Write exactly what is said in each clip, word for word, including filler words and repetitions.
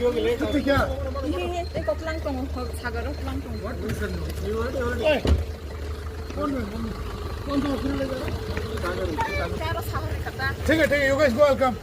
He, he, tei kok tlang tongo, kok sagaro tlang tongo. Hey! One minute, one minute. One, two, three, like that. Tei aro saha rwkha ta. Thik hai, thik hai, you guys go, I'll come.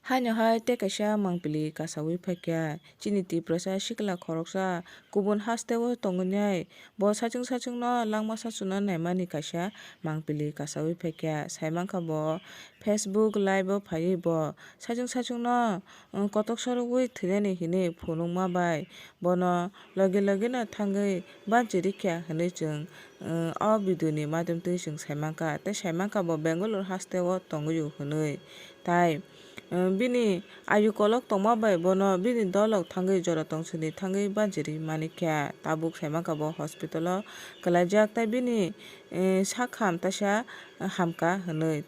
Haino hai tei kaisa mangpili kasaui phaikha. Chini Tiprasa sikla khoroksa kubun hasteo tongnai. Bo saichung saichungno langma sachungno naimani kaisa mangpili kasaui phaikha. Saimankha bo Facebook live o phaiwi bo saichung saichungno, um, kotok sorogwi thwinani hinwi phunukma bai bono logi logino thangwi banchi rikha hinwi chwng, um, o video ni madhyam twi chwng saimankha. Tei saimankha bo Bangalore hasteo tongwi o hinwi. Tai, um, bini ayu kolok tongma bai bono bini dolok thangwi jora tongsini thangwi banchiri manikha. Tabuk saimankha bo hospital o kwlaijak tai bini, eh, sakham taisa hamkha hinwi.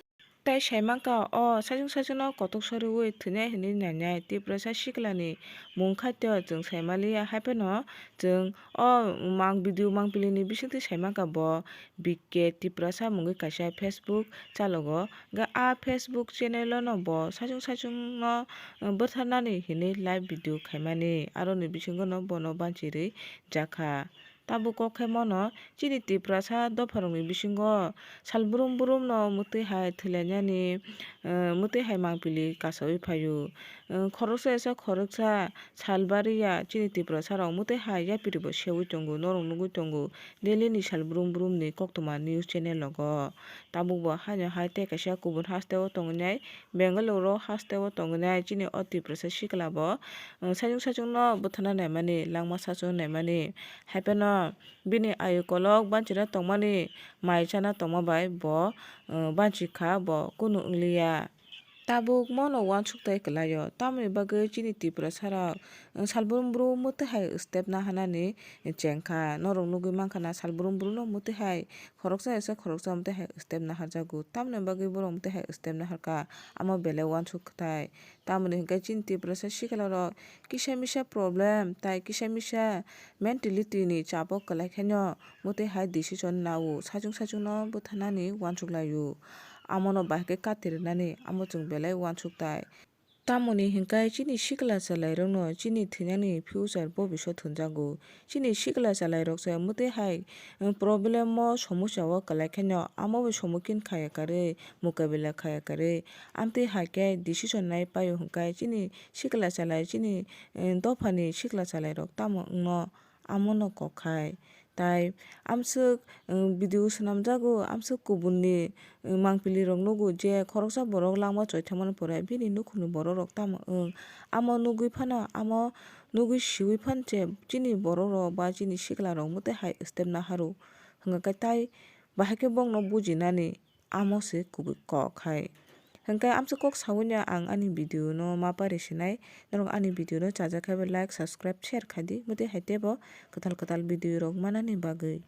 Tai saimankha o saichung saichungno kotok soriwi thwinai hinwi nainai Tiprasa siklani mung khaito chwng saimaliya haiphano chwng o mang video mangpili ni bisingtwi saimankha bo B K Tiprasa mungwi kaisa Facebook chalogo. Hwnkhe a Facebook channel o no bo saichung saichung no, uh, bwtharnani hinwi live video khaimani, aroni bisingo no bono banchirwi jakha. Tabuk kok khe mono chini Tiprasa dopharokni bisingo sal brum brum no mwtwi hai thwilainani, uh, mwtwi hai mangpili kasaui phaio. Uh, khoroksa esa khoroksa sal bariya chini Tiprasa rok mwtwi hai yapiri bo seui tongo, norok nugui tongo. Delhi ni sal brum brum ni koktwma news channel rogo. Tabuk bo haino hai tei kaisa kubun hasteo tongnai, Bangalore o hasteo tongnai chini o Tiprasa sikla bo, uh, saichung saichung no bwthana naimani, langma sachung naimani. Haiphano bini ayu kolok banchina tongmani, mai chana tongma bai bo, uh, banchi kha, bo kunu wngliya. Tabuk mono uansuk tai kwlaio, tamoni bagwi chini Tiprasa rok, eh, sal brum brum mwtwi hai step naharnani chengkha. Norok nugwi mankha na sal brum brum no mwtwi hai khoroksa esa khoroksa mwtwi hai step naharjago. Tamoni bagwi borok mwtwi hai step naharkha, amo belai uansuk tai. Tamoni hwnkhe chini Tiprasa sikla rok kisa misa problem tai kisa misa mentality ni chapo kwlai khaino mwtwi hai decision nao, saichung saichung no bwtharnani uansuk laio. Amono bahai khe kati rwnani, amo chwng belai uansuk tai. Tamoni hwnkhe chini sikla chalairokno chini thwinani future bobiswt hwnjago. Chini sikla chalairokse mwtwi hai, um, problem o, somosya o kwlai khaino amo bai somukhin khaya karwi, mukabila khaya karwi, amtwi hai khe decision nai paio hwnkhe chini sikla chalai, chini, um, dophani sikla chalairok tamo wngno, amono kok khai. Tai amswk, um, video swnamjago, amswk kubunni, um, mangpili rok nugo je khoroksa borok langma choithangmani pore bini nukhungni borok rok tamo wng. Amo nugwi phano, amo nugwi siwi phano je chini borok rok ba chini sikla rok mwtwi hai step naharo hwnkha khe tai bahai khe bokno bujinani. Amo se kubui kok hai. Hwnkhe amswk kok saui no ang ani video no ma pari sinai. Norok ani video no chajak khe like, subscribe, share khai di. Mwtwi hai teibo kwtal kwtal video rok manani bagwi.